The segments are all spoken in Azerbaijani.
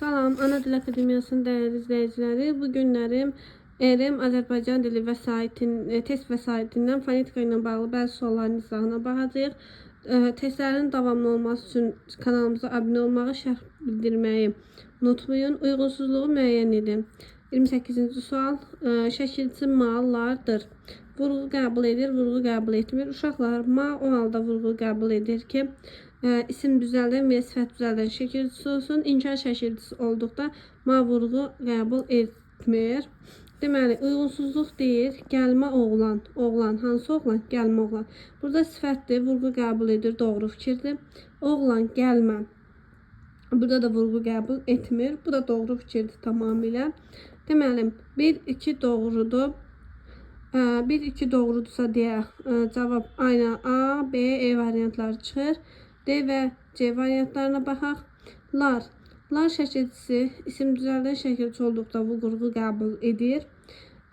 Salam, Ana Dil Akademiyasının dəyərli izləyiciləri. Bu günlərim RM Azərbaycan dili vəsaitin test vəsaitindən fonetika ilə bağlı bəzi sualların izahına baxacağıq. Testlərin davamlı olması üçün kanalımıza abunə olmağı, şərh bildirməyi unutmayın. Uyğunsuzluğu müəyyən edin. 28-ci sual. Şəkilçi mallardır. Vurğu qəbul edir, vurğu qəbul etmir. Uşaqlar, ma o halda vurğu qəbul edir ki, isim düzəldən və ya sifət düzəldən şəkilçisi olsun. İnkar şəkilçisi olduqda ma vurğu qəbul etmir. Deməli, uyğunsuzluq deyir, gəlmə oğlan. Oğlan, hansı oğlan? Gəlmə oğlan. Burada sifətdir, vurğu qəbul edir, doğru fikirdir. Oğlan, gəlmə. Burada da vurğu qəbul etmir. Bu da doğru fikirdir tamamilə. Deməli, 1, 2 doğrudur. 1, 2 doğrudursa deyə cavab aynı A, B, E variantları çıxır. D və C variantlarına baxaq. Lar. Lar şəkilçisi isim düzəldən şəkilçi olduqda vurğu qəbul edir.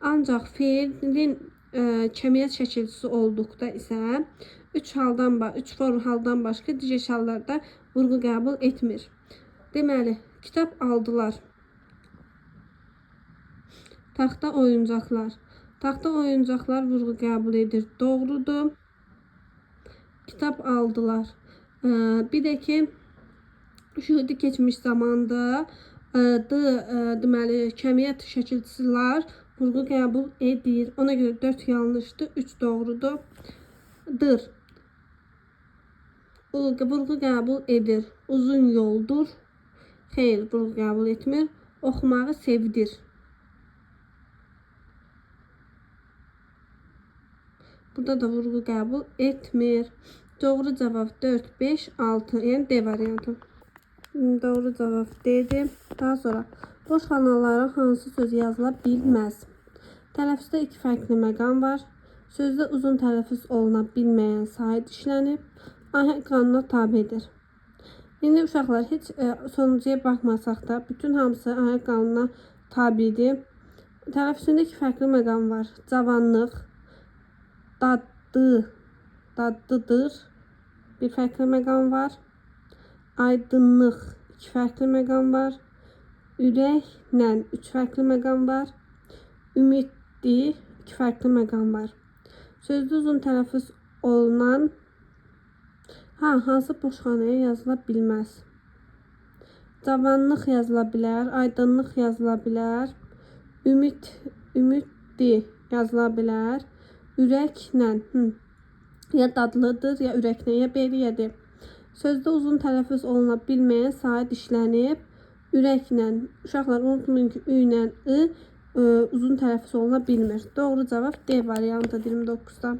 Ancaq feilin kəmiyyət şəkilçisi olduqda isə 3 haldan 3 form haldan başqa digər hallarda vurğu qəbul etmir. Deməli, kitab aldılar. Taxta oyuncaqlar. Taxta oyuncaqlar vurğu qəbul edir. Doğrudur. Kitab aldılar. Bir də ki, şühudi keçmiş zamanda deməli, kəmiyyət şəkilçisi lar vurğu qəbul edir. Ona görə 4 yanlışdır, 3 doğrudur. Dır. Vurğu qəbul edir. Uzun yoldur. Xeyr, vurğu qəbul etmir. Oxumağı sevdir. Burada da vurğu qəbul etmir. Doğru cavab 4, 5, 6. Yəni D variantı. Doğru cavab D-dir. Daha sonra boş xanalara hansı söz yazıla bilməz? Tələffüzdə iki fərqli məqam var. Sözdə uzun tələffüz oluna bilməyən sahid işlənib. Ahəng qanuna tabedir. İndi uşaqlar heç sonuncuya baxmasaq da bütün hamısı ahəng qanununa tabidir. Tələffüzündə iki fərqli məqam var. Cavanlıq, dadlı, dadlıdır. Bir fərqli məqam var. Aydınlıq, iki fərqli məqam var. Ürəklə üç fərqli məqam var. Ümidli, iki fərqli məqam var. Sözdə uzun tələffüz olunan hansı boş xanaya yazıla bilməz? Cavanlıq yazıla bilər, aydınlıq yazıla bilər, ümid, ümidli yazıla bilər. Ürəklə, ya dadlıdır, ya ürəklə, ya B, ya D. Sözdə uzun tələffüz oluna bilməyən sahid işlənib. Ürəklə, uşaqlar unutmayın ki, ü ilə i uzun tələffüz oluna bilmir. Doğru cavab D variantı 29-da.